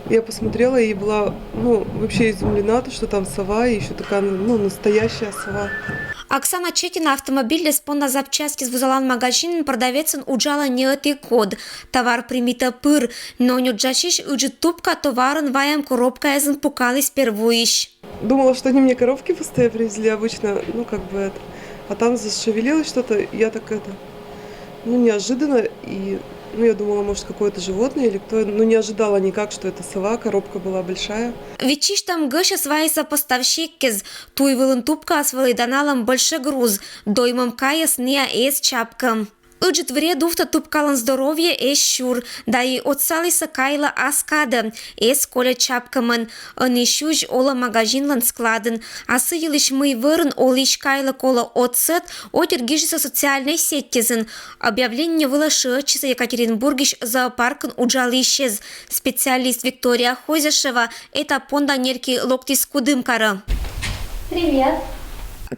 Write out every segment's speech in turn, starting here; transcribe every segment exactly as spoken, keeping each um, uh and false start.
Я посмотрела и была, ну, вообще изумлена, то, что там сова, и еще такая, ну, настоящая сова. Оксана Четина автомобильлэсь понна запчастез вузалан магазинын продавецын уджалэ ньылетӥ год. Товар примитэ пыр, но нюрӟасьысь ыджыт тупка товарын ваем коробкаезын пукалэ спервуись. Думала, что они мне коробки пустые привезли обычно, ну, как бы это. А там зашевелилось что-то, я так это, ну, неожиданно, и, ну, я думала, может, какое-то животное или кто, ну, не ожидала никак, что это сова, коробка была большая. Виччысьтэм гӧсьёс вайыса поставщикез. Туй вылын тупкаос вылэ даналэм большой груз, доймэм кайёс ныя эз чапкем. Ыджыт вред увтэ тупкалэн здоровье эз сюр, да и отсалыса кайлэ ас кадэ, эз коле чапкемын. Ӧні сюзь олэ магазинлэн складын. Ассэ йылысь, мый вырын олысь кайлы колэ отсэт, отыр гижысэ социальной сетьтӥзын. Объявление вылэ шыӧдчысэ Екатеринбургысь зоопаркын уджалӥсез. Специалист Виктория Хозяшева этап понда нерки локтӥз Кудымкаре. Привет.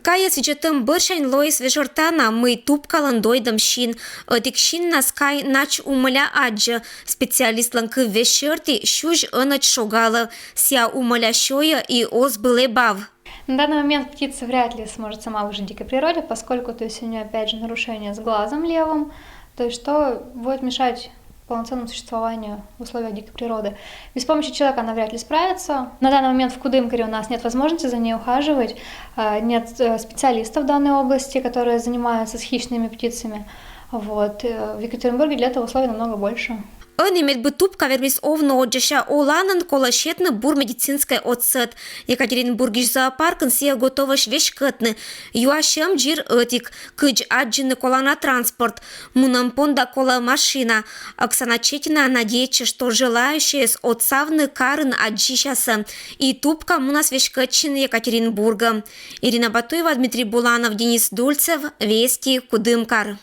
Каез видзетэм бӧрсянь лоиз вежортана, мый тупкалэн дойдэм син. Ӧтик синнас кай нач умоля адӟе. Специалистлэн кывзэ сьӧртӥ, сюзь ӧнӧдз шогалэ. Сыя умоля сёе и оз былэ бав. На данный момент птица вряд ли сможет сама выжить в дикой природе, поскольку, то есть, у нее опять же нарушение с глазом левым, то есть что будет мешать полноценному существованию в условиях дикой природы. Без помощи человека она вряд ли справится. На данный момент в Кудымкаре у нас нет возможности за ней ухаживать, а, нет э, специалистов в данной области, которые занимаются с хищными птицами. Вот. Э, в Екатеринбурге для этого условий намного больше. Ӧні медбы тупка вермиз овно одӟася оланын, колэ сетны бур медицинской отсэт. Екатеринбургысь зоопаркын сыя готовӧсь веськетны. Юасем ӟыр ӧтик, кыдз адӟыны колана транспорт. Мунэм понда колэ машина. Оксана Четина надеется, что желающиеез отсавны карын адӟисьясэ. И тупка мунас веськетчыны Екатеринбургэ. Ирина Батуева, Дмитрий Буланов, Денис Дульцев, Вести, Кудымкар.